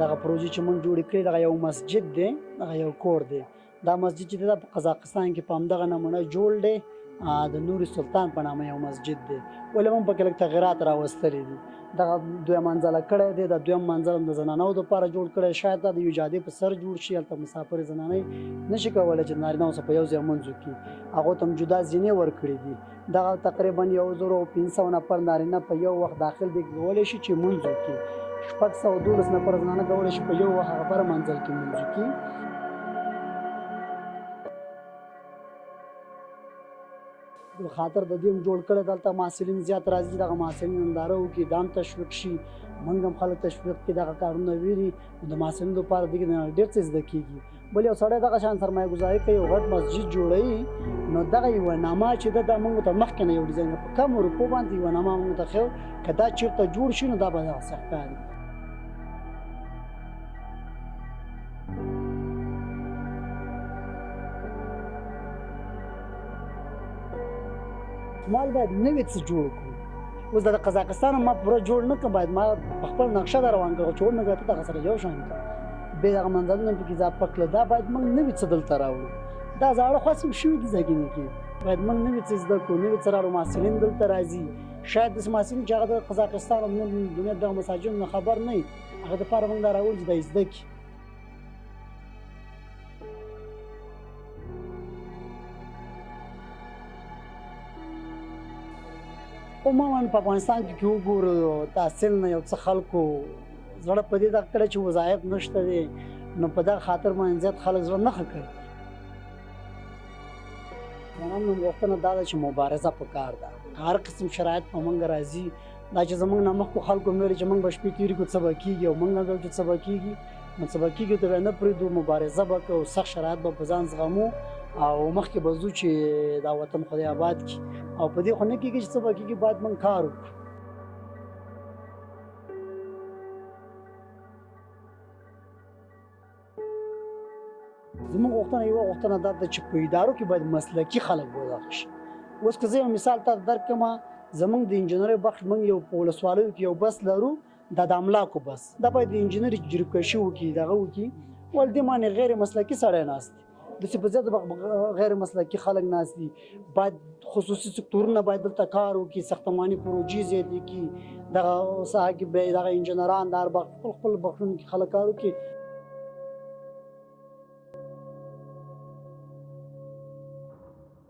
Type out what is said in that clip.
دغه پروژې چې موږ جوړې کړې، دغه یو مسجد دی، دغه یو کور دی. دا مسجد چې دی دا په قزاقستان کې په همدغه نمونه جوړ دی، د نور سلطان په نامه یو مسجد دی، ولې موږ پکې لږ تغیرات راوستلي دي. دغه دویم منزله کړی دی، دا دویم منزل هم د زنانو دپاره جوړ کړی، شاید دا د یو جادې په سر جوړ شي. هلته مسافرې زنانې نشي کولی چې د نارینهو سره په یو ځای لمونځ وکړي، هغو ته هم جدا زینې ورکړي دي. دغه تقریبا 1500 نفر نارینه په یو وخت داخل دی کولی شي چې لمونځ وکړي، 612 نفر زنانه کولی شي په یو وخت هغه بر منزل کې لمونځ وکړي. خاطر د دې هم جوړ کړی، دلته محصلین زیات راځي، دغه محصلین ننداره وکړي، دا هم تشویق شي، موږ هم خلک تشویق کړي، دغه کارونه ویني. د محصلینو لپاره دې ډېر څه زده کېږي. بل یو سړی دغه شان سرمایه ګذاري کوي، یو غټ مسجد جوړوي، نو دغه یوه نامه چې ده دا موږ ته مخکې نه یو ډیزاین په کمو روپو باندې یوه نامه موږ ته ښیو، که دا چېرته جوړ شي نو دا به دغسې ښکاري. مال باید نوې څه جوړ کړو. اوس د قزاقستان ما پوره جوړ نه کړم، باید ما په خپل نقشه دا روان کړم چې ومې کتل دغه سره یو شان کړم، بیا دغه منزلونه پکې اضافه کړل. دا باید موږ نوي څه دلته راوړو، دا زاړه خو هسې هم شوي دي ځایونه کې، باید موږ نوي څه زده کړو، نوي څه راوړو. محصلین دلته راځي، شاید داسې محصلین چې هغه د قزاقستان او نور دنیا دغه مساجدو نه خبر نه وي، هغه دپاره موږ دا راوړو چې دا یې زده کړي. عموما په افغانستان کې که وګورو تحصیل نه یو څه خلکو زړه په دې دغه کړی چې وظایف نشته دی، نو په دغه خاطر باندې زیات خلک زړه نه ښه کوي. ځوانانو غوښتنه دا ده چې مبارزه پکار ده، که هر قسم شرایط په موږ راځي، دا چې زموږ نه مخکو خلکو ویل چې موږ به شپې تېرې کړو څه به کېږي، او موږ هم ویل چې څه به کېږي، نو څه به کېږي ته به نه پرېږدو، مبارزه به کوو، سخت شرایط به په ځان زغمو او مخکې به ځو چې دا وطن خدای آباد کړي. او په دې خو نه کېږي چې څه به کېږي، باید موږ کار وکړو. زموږ غوښتنه یوه غوښتنه دا ده چې په ادارو کې باید مسلکي خلک ودغه شي. اوس که زه یو مثال تاته درکړم، زموږ د انجنیرۍ بخش موږ یو په ولسوالیو کې یو بس لرو، دا د املاکو بس، دا باید د انجنیري جریب کشي وکړي، دغه وکړي، ول دې معنی غیر مسلکي سړی ناست دی، داسې په زیات غیر مسلکي خلک ناست دي. باید خصوصي سکتورونه باید دلته کار وکړي، ساختماني پروژې زیاتې کړي، دغه ساحه کې به دغه انجنیران د هر بخش خپل خپل بخشونو کې خلک کار وکړي.